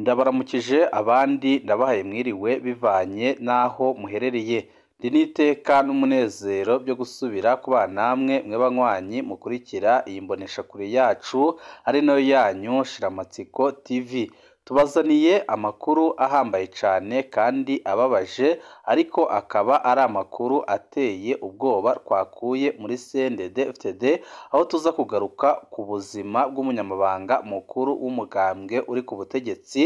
Ndabaramukije abandi ndabahaye mwiriwe bivanye n'aho muherereye. Ndi n'iteka n'umunezero byo gusubira kubana namwe mwe banywanyi mukurikira iyi mboneshakure yacu ari nayo yanyu Shiramatsiko TV. Tubazaniye amakuru ahambaye cane kandi ababaje, ariko akaba ari amakuru ateye ubwoba twakuye muri CNDD-FDD, aho tuza kugaruka ku buzima bw'umunyamabanga mukuru w'umugambwe uri ku butegetsi,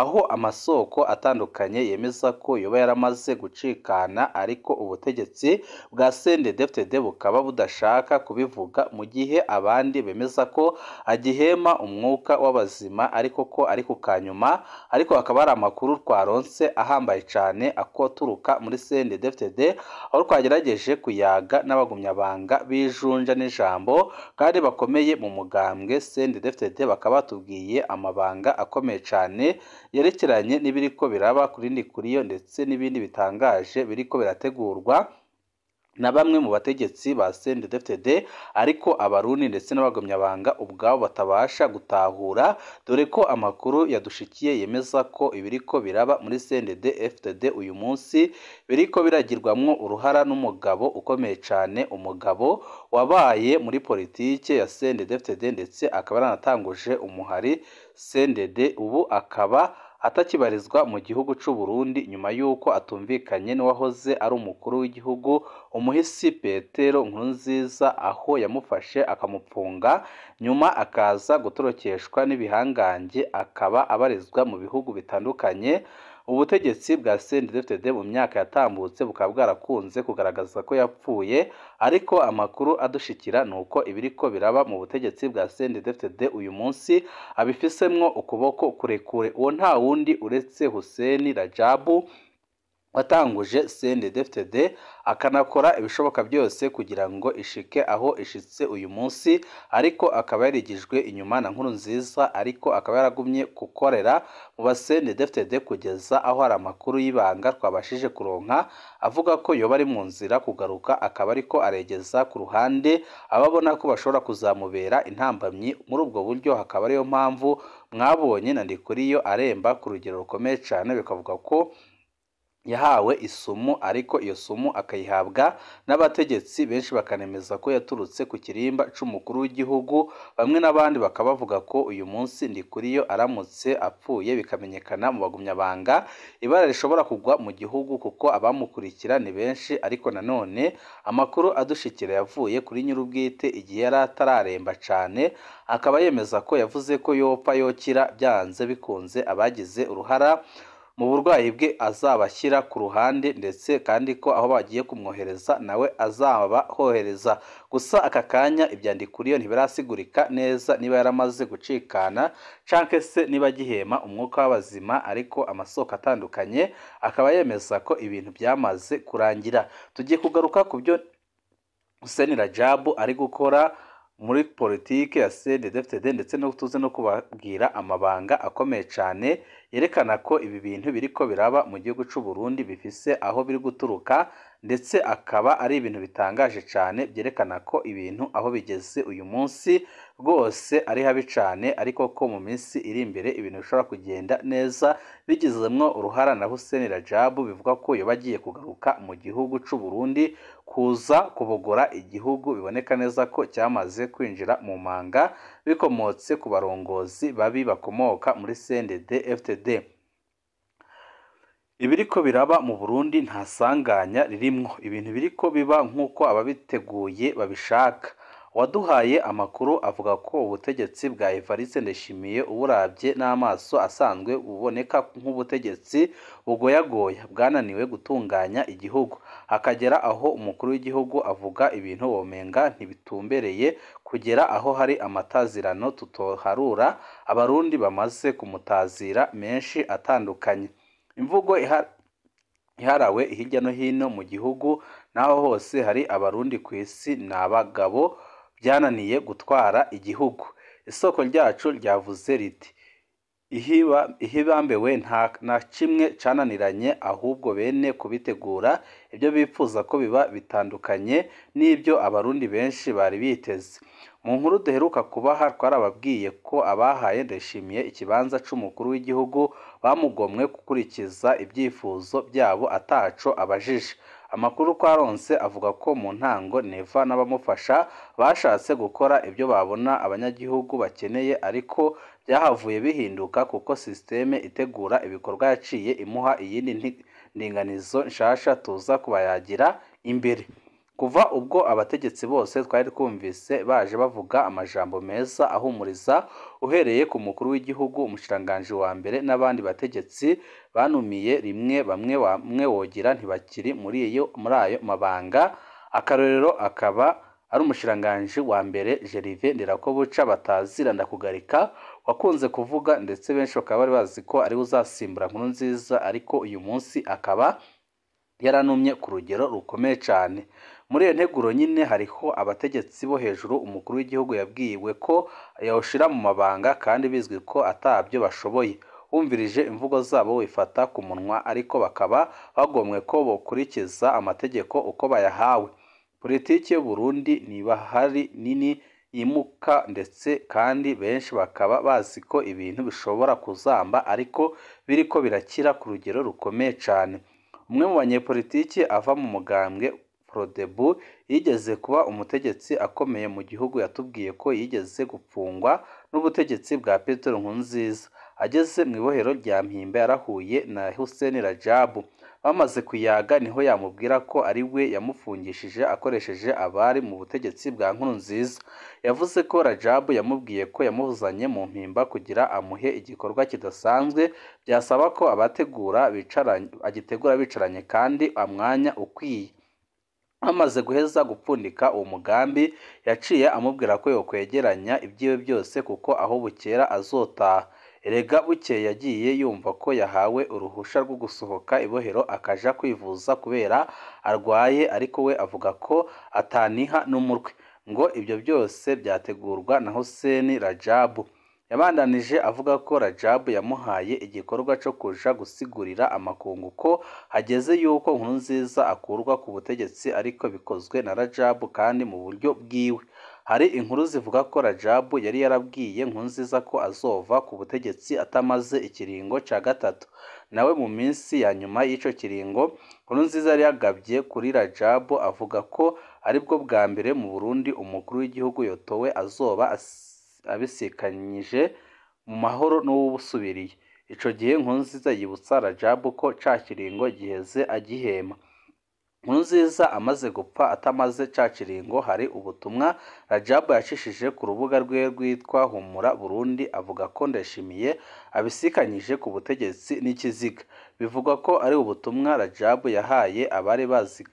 aho amasoko atandukanye yemeza ko yoba yaramaze gucikana, ariko ubutegetsi bwa CNDD-FDD bukaba budashaka kubivuga, mu gihe abandi bemeza ko agihema umwuka w'abazima ariko ko ari ku kanyuma. Ariko hakaba hari amakuru twaronse ahambaye cane akoturuka muri CNDD-FDD, aho twagerageje kuyaga n'abagumyabanga b'ijunja n'ijambo kandi bakomeye mu mugambwe CNDD-FDD, bakaba batubwiye amabanga akomeye cane yerekeranye n'ibiriko biraba kuri Ndikuriyo ndetse n'ibindi bitangaje biriko birategurwa na bamwe mu bategetsi ba CNDD-FDD, ariko abarundi ndetse n'abagumyabanga ubwabo batabasha gutahura, dore ko amakuru yadushikiye yemeza ko ibiriko biraba muri CNDD-FDD uyu munsi biriko biragirwamwo uruhara n'umugabo ukomeye cane, umugabo wabaye muri politike ya CNDD-FDD ndetse akaba yaranatanguje umuhari CNDD, ubu akaba atakibarizwa mu gihugu c'u Burundi nyuma y'uko atumvikanye n'uwahoze ari umukuru w'igihugu umuhisi Petero Nkurunziza, aho yamufashe akamupfunga nyuma akaza gutorokeshwa n'ibihangange, akaba abarizwa mu bihugu bitandukanye. Ubutegetsi bwa CNDD-FDD mu myaka yatambutse bukaba bwarakunze kugaragaza ko yapfuye, ariko amakuru adushikira ni uko ibiriko biraba mu butegetsi bwa CNDD-FDD uyu munsi abifisemwo ukuboko kurekure. Uwo nta wundi uretse Hussein Rajabu watanguje CNDD-FDD akanakora ibishoboka byose kugira ngo ishike aho ishitse uyu munsi, ariko akaba yarigijwe inyuma na Nkurunziza, ariko akaba yaragumye gukorera mu ba CNDD-FDD kugeza aho hari amakuru y'ibanga twabashije kuronka avuga ko yoba ari mu nzira kugaruka, akaba ariko aregeza ku ruhande ababona ko bashobora kuzamubera intambamyi. Muri ubwo buryo hakaba ariyo mpamvu mwabonye na Ndikuriyo aremba ku rugero rukomeye cane, bikavuga ko yahawe isumu, ariko iyo sumu akayihabwa n'abategetsi benshi bakanemeza ko yaturutse ku kirimba c'umukuru w'igihugu. Bamwe n'abandi bakaba bavuga ko uyu munsi Ndikuriyo aramutse apfuye bikamenyekana mu bagumyabanga, ibara rishobora kugwa mu gihugu kuko abamukurikira ni benshi. Ariko nanone amakuru adushikira yavuye kuri nyir'ubwite igihe yari atararemba cane, akaba yemeza ko yavuze ko yopfa yokira byanze bikunze abagize uruhara mu burwayi bwe azabashyira ku ruhande, ndetse kandi ko aho bagiye kumwohereza nawe azabahohereza. Gusa aka kanya ibya Ndikuriyo ntibirasigurika neza niba yaramaze gucikana canke se niba agihema umwuka w'abazima, ariko amasoko atandukanye akaba yemeza ko ibintu byamaze kurangira. Tugiye kugaruka ku byo Hussein Rajabu ari gukora muri politike ya CNDD-FDD, ndetse no tuze no kubabwira amabanga akomeye cane yerekana ko ibi bintu biriko biraba mu gihugu c'u Burundi bifise aho biri guturuka, ndetse akaba ari ibintu bitangaje cane byerekana ko ibintu aho bigeze uyu munsi rwose ari habi cane, ariko ko mu minsi iri imbere ibintu bishobora kugenda neza bigizemwo uruhara na Hussein Rajabu, bivuga ko yoba agiye kugaruka mu gihugu c'u Burundi kuza kubogora igihugu, biboneka neza ko cyamaze kwinjira mu manga bikomotse ku barongozi babi bakomoka muri CNDD-FDD. Ibiriko biraba mu Burundi nta sanganya ririmwo, ibintu biriko biba nk'uko ababiteguye babishaka. Uwaduhaye amakuru avuga ko ubutegetsi bwa Evariste Ndayishimiye uburavye n'amaso asanzwe buboneka nk'ubutegetsi bugoyagoya bwananiwe gutunganya igihugu, hakagera aho umukuru w'igihugu avuga ibintu womenga ntibitumbereye, kugera aho hari amatazirano tutoharura abarundi bamaze kumutazira menshi atandukanye. Imvugo iharawe hirya no hino mu gihugu n'aho hose hari abarundi ku isi ni abagabo byananiye gutwara igihugu. Isoko ryacu ryavuze riti Ihibambewe nta na kimwe cananiranye, ahubwo bene kubitegura ibyo bipfuza ko biba bitandukanye n'ibyo abarundi benshi bari biteze. Mu nkuru duheruka kubaha twarababwiye ko abahaye Ndayishimiye ikibanza c'umukuru w'igihugu bamugomwe gukurikiza ibyifuzo byabo ataco abajije. Amakuru twaronse avuga ko mu ntango Neva n'abamufasha bashatse gukora ibyo babona abanyagihugu bakeneye, ariko byahavuye bihinduka kuko systeme itegura ibikorwa yaciye imuha iyindi ndinganizo nshasha tuza kubayagira imbere. Kuva ubwo abategetsi bose twari twumvise baje bavuga amajambo meza ahumuriza, uhereye ku mukuru w'igihugu, umushikiranganji wa mbere n'abandi bategetsi banumiye rimwe bamwe wogira ntibakiri muri ayo mabanga. Akarorero akaba ari umushikiranganji wa mbere Gervais Ndirakobuca batazira ndakugarika, wakunze kuvuga ndetse benshi bakaba bari bazi ko ari uzasimbura Nkurunziza, ariko uyu munsi akaba yaranumye ku rugero rukomeye cyane. Muri iyo nteguro nyine hariho abategetsi bo hejuru umukuru w'igihugu yabwiwe ko yawushira mu mabanga kandi bizwi ko atabyo bashoboye. Wumvirije imvugo zabo wifata ku munwa, ariko bakaba bagomwe ko bokurikiza amategeko uko bayahawe. Politiki y'u Burundi ntibahari nini yimuka, ndetse kandi benshi bakaba bazi ko ibintu bishobora kuzamba, ariko biriko birakira ku rugero rukomeye cyane. Umwe mu banyepolitiki ava mu mugambwe Frodebu yigeze kuba umutegetsi akomeye mu gihugu, yatubwiye ko yigeze gupfungwa n'ubutegetsi bwa Petero Nkurunziza. Ageze mu ibohero rya Mpimba yarahuye na Hussein Rajabu, bamaze kuyaga niho yamubwira ko ari we yamufungishije akoresheje abari mu butegetsi bwa Nkurunziza. Yavuze ko Rajabu yamubwiye ko yamuzanye mu Mpimba kugira amuhe igikorwa kidasanzwe, byasaba ko abategura agitegura bicaranye kandi amwanya ukwiye. Amaze guheza gupfundika uwo mugambi, yaciye amubwira ko yokwegeranya ibyiwe byose kuko aho bukera azotaha. Erega bukeye yagiye yumva ko yahawe uruhusha rwo gusohoka ibohero akaja kwivuza kubera arwaye, ariko we avuga ko ataniha n'umurwe. Ngo ibyo byose byategurwa na Hussein Rajabu. Yabandanije avuga ko Rajabu yamuhaye igikorwa cyo kuja gusigurira amakungu ko hageze yuko Nkurunziza akurwa ku butegetsi, ariko bikozwe na Rajabu kandi mu buryo bwiwe. Hari inkuru zivuga ko Rajabu yari yarabwiye Nkurunziza ko azova ku butegetsi atamaze ikiringo ca gatatu. Nawe mu minsi ya nyuma y'ico kiringo, Nkurunziza yari yagabye kuri Rajabu avuga ko aribwo bwa mbere mu Burundi umukuru w'igihugu yotowe azoba abisikanyije mu mahoro n'uwusubiriye. Ico gihe Nkurunziza yibutsa Rajabu ko ca kiringo giheze agihema. Nkurunziza amaze gupfa atamaze ca kiringo, hari ubutumwa Rajabu yacishije ku rubuga rwe rwitwa Humura Burundi avuga ko Ndayishimiye abisikanyije ku butegetsi n'ikiziga. Bivugwa ko ari ubutumwa Rajabu yahaye abari bazi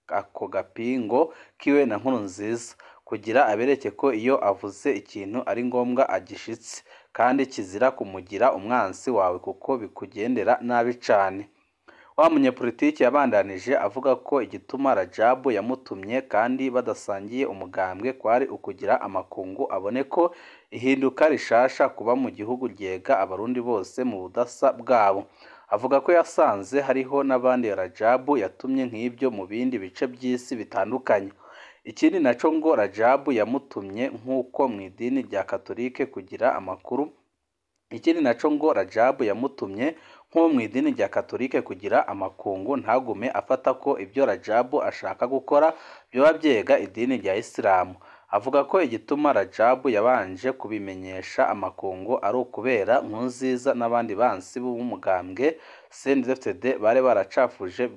ako gapingo kiwe na Nkurunziza, kugira abereke ko iyo avuze ikintu ari ngombwa agishitse, kandi kizira kumugira umwansi wawe kuko bikugendera nabi cane. Wa munyepolitiki yabandanije avuga ko igituma Rajabu yamutumye kandi badasangiye umugambwe kwari ukugira amakungu abone ko ihinduka rishasha kuba mu gihugu ryega abarundi bose mu budasa bwabo. Avuga ko yasanze hariho n'abandi Rajabu yatumye nk'ibyo mu bindi bice by'isi bitandukanye. Ikindi naco ngo Rajabu yamutumye nk'uko mu idini rya Katolike kugira amakuru. Ikindi naco ngo Rajabu yamutumye nko mu idini rya Katolike kugira amakungu ntagume afata ko ibyo Rajabu ashaka gukora byoba byega idini rya Isilamu. Avuga ko igituma Rajabu yabanje kubimenyesha amakungu ari ukubera Nkurunziza n'abandi bansi b'umugambwe CNDD-FDD bari baracafuje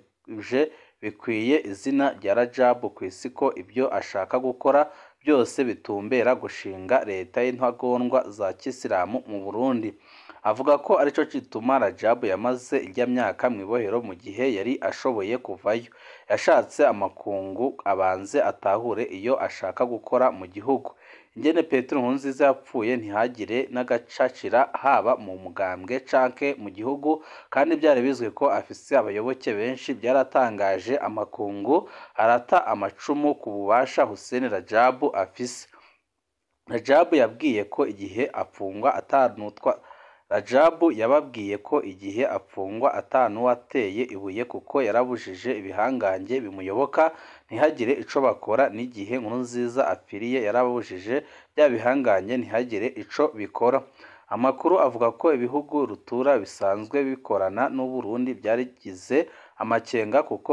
bikwiye izina rya Rajabu ku isi ko ibyo ashaka gukora byose bitumbera gushinga leta y'intagondwa za kisilamu mu Burundi. Avuga ko arico gituma Rajabu yamaze irya myaka mu ibohero mu gihe yari ashoboye kuvayo. Yashatse amakungu abanze atahure iyo ashaka gukora mu gihugu. Ingene Petero Nkurunziza yapfuye ntihagire n'agacacira haba mu mugambwe canke mu gihugu, kandi byari bizwi ko afise abayoboke benshi. Byaratangaje amakungu arata amacumu ku bubasha Hussein Rajabu afise. Rajabu yabwiye ko igihe afungwa atanutwa Rajabu yababwiye ko igihe apfungwa atanuwateye ibuye kuko yarabujije ibihangange bimuyoboka ntihagire ico bakora, n'igihe Nkurunziza apfiriye yarabujije bya bihangange ntihagire ico bikora. Amakuru avuga ko ibihugu rutura bisanzwe bikorana n'u Burundi byarigize amakenga kuko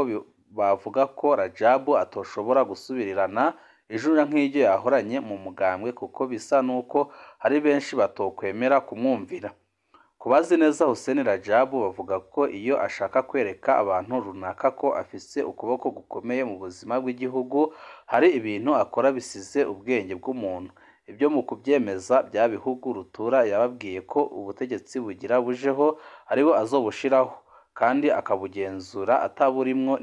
bavuga ko Rajabu atoshobora gusubirirana ijura nk'iryo yahoranye mu mugambwe kuko bisa n'uko hari benshi batokwemera kumwumvira. Ku bazi neza Hussein Rajabu bavuga ko iyo ashaka kwereka abantu runaka ko afise ukuboko gukomeye mu buzima bw'igihugu, hari ibintu akora bisize ubwenge bw'umuntu. Ibyo mu kubyemeza bya bihugu rutura yababwiye ko ubutegetsi bugira bujeho ariwe azobushiraho kandi akabugenzura ataburimwo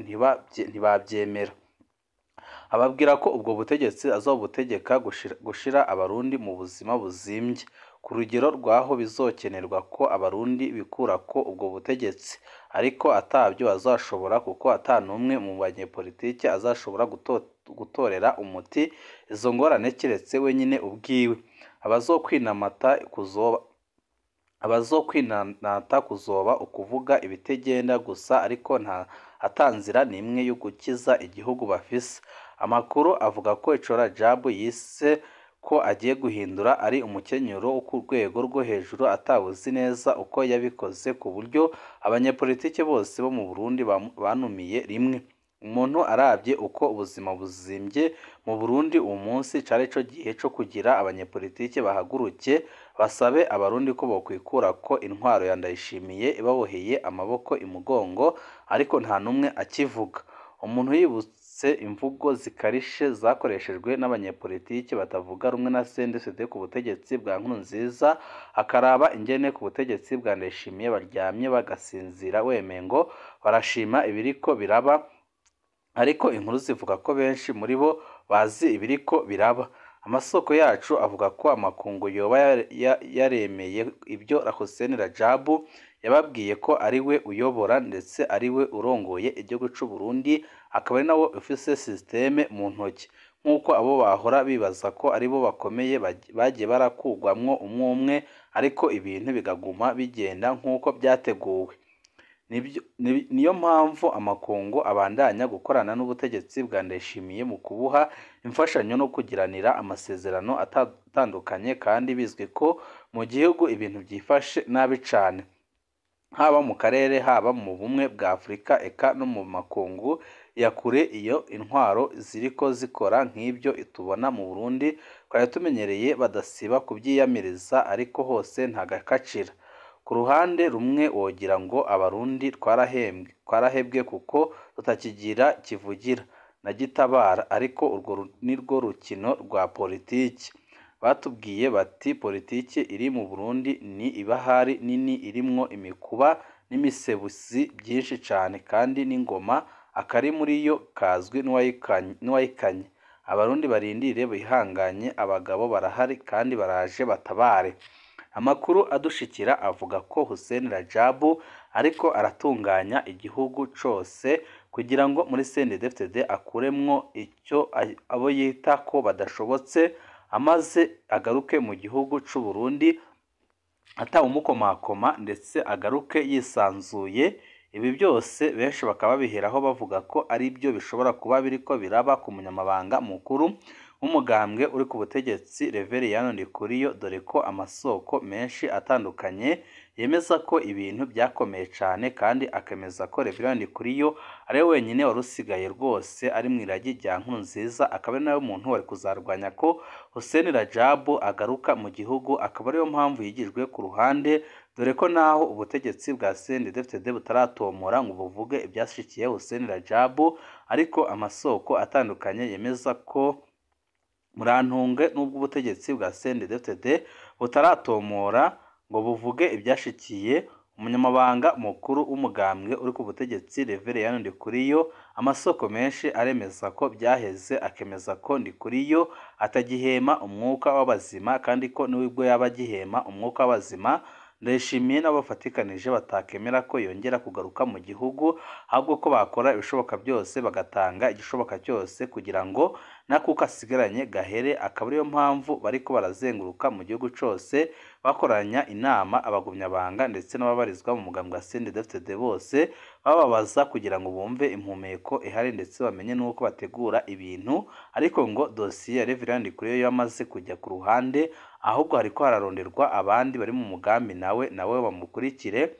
ntibabyemera. Ababwira ko ubwo butegetsi azobutegeka gushira abarundi mu buzima buzimbye, ku rugero rw'aho bizokenerwa ko abarundi bikurako ubwo butegetsi, ariko atabyo bazashobora kuko ata n'umwe mu banyepolitike azashobora gutorera umuti izo ngorane kiretse wenyine ubwiwe. Abazokwinanata kuzoba ukuvuga ibitegenda gusa, ariko nta atanzira n'imwe yo gukiza igihugu bafise. Amakuru avuga ko ico Rajabu yise ko agiye guhindura ari umukenyuro wo ku rwego rwo hejuru atawuzi neza uko yabikoze, ku buryo abanyepolitike bose bo mu Burundi banumiye rimwe. Umuntu aravye uko ubuzima buzimbye mu Burundi uwu munsi, cari co gihe co kugira abanyepolitike bahaguruke basabe abarundi ko bokwikurako intwaro ya Ndayishimiye ibaboheye amaboko imugongo, ariko nta n'umwe akivuga. Umuntu yibutse imvugo zikarishe zakoreshejwe n'abanyepolitike batavuga rumwe na CNDD ku butegetsi bwa Nkurunziza, akaraba ingene ku butegetsi bwa Ndayishimiye baryamye bagasinzira wemengo barashima ibiriko biraba, ariko inkuru zivuga ko benshi muri bo bazi ibiriko biraba. Amasoko yacu avuga ko amakungu yoba yaremeye ibyo Hussein Rajabu yababwiye ko ari we uyobora ndetse ari we urongoye igihugu c'u Burundi, akaba ari nawe ufise systeme mu ntoki, nk'uko abo bahora bibaza ko aribo bakomeye bagiye barakugwamwo umwe umwe, ariko ibintu bikaguma bigenda nk'uko byateguwe. Niyo mpamvu amakungu abandanya gukorana n'ubutegetsi bwa Ndayishimiye mu kubuha imfashanyo no kugiranira amasezerano atandukanye, kandi bizwi ko mu gihugu ibintu byifashe nabi cane, haba mu karere, haba mu bumwe bwa Afurika, eka no mu makungu ya kure. Iyo intwaro ziriko zikora nk'ibyo tubona mu Burundi twari tumenyereye badasiba kubyiyamiriza, ariko hose nta gakacira. Ku ruhande rumwe wogira ngo abarundi twarahebwe kuko tutakigira kivugira na gitabara, ariko urwo nirwo rukino rwa politiki. Batubwiye bati politiki iri mu Burundi ni ibahari nini irimwo imikuba n'imisebuzi byinshi cane, kandi n'ingoma akari muri yo kazwi n'uwayikanye. Abarundi barindire bihanganye, abagabo barahari kandi baraje batabare. Amakuru adushikira avuga ko Hussein Rajabu ariko aratunganya igihugu cose kugira ngo muri CNDD-FDD akuremwo icyo abo yita ko badashobotse, amaze agaruke mu gihugu c'u Burundi atawumukomakoma, ndetse agaruke yisanzuye. Ibi byose benshi bakaba babiheraho bavuga ko ari byo bishobora kuba biriko biraba ku munyamabanga mukuru w'umugambwe uri ku butegetsi Reveriyano Ndikuriyo, dore ko amasoko menshi atandukanye yemeza ko ibintu byakomeye cane, kandi akemeza ko Reveriyano Ndikuriyo ari we wenyine wari usigaye rwose ari mu iragi rya Nkurunziza, akaba ari nawe muntu wari kuzarwanya ko Hussein Rajabu agaruka mu gihugu, akaba ariyo mpamvu yigijwe ku ruhande, dore ko naho ubutegetsi bwa CNDD-FDD butaratomora ngo buvuge ibyashikiye Hussein Rajabu, ariko amasoko atandukanye yemeza ko Murantunge nubwo ubutegetsi bwa CNDD-FDD butaratomora ngo buvuge ibyashikiye umunyamabanga mukuru w'umugambwe uri ku butegetsi Reveriyano Ndikuriyo, amasoko menshi aremeza ko byaheze, akemeza ko Ndikuriyo atagihema umwuka w'abazima, kandi ko n'ubwo yaba agihema umwuka w'abazima Ndayishimiye n'abafatikanije batakemera ko yongera kugaruka mu gihugu, ahubwo ko bakora ibishoboka byose bagatanga igishoboka cyose kugira ngo n'akuka asigaranye gahere, akaba ariyo mpamvu bariko barazenguruka mu gihugu cose bakoranya inama abagumyabanga ndetse n'ababarizwa mu mugambwe wa CNDD-FDD bose, bababaza kugira ngo bumve impumeko ihari ndetse bamenye n'uko bategura ibintu. Ariko ngo dosiye ya Reverend Ndikuriyo yamaze kujya ku ruhande, ahubwo hariko hararonderwa abandi bari mu mugambi nawe bamukurikire,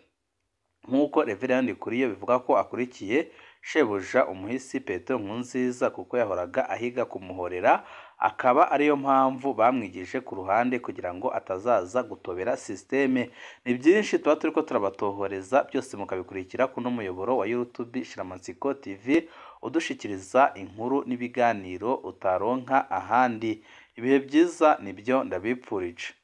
nk'uko Reverend Ndikuriyo bivuga ko akurikiye shebuja umuhisi Petero Nkurunziza kuko yahoraga ahiga kumuhorera, akaba ariyo mpamvu bamwigije ku ruhande kugira ngo atazaza gutobera sisiteme. Ni byinshi tuba turiko turabatohoreza, byose mukabikurikira kuno muyoboro wa YouTube Shiramatsiko TV, udushikiriza inkuru n'ibiganiro utaronka ahandi. Ibihe byiza nibyo ndabipfurije.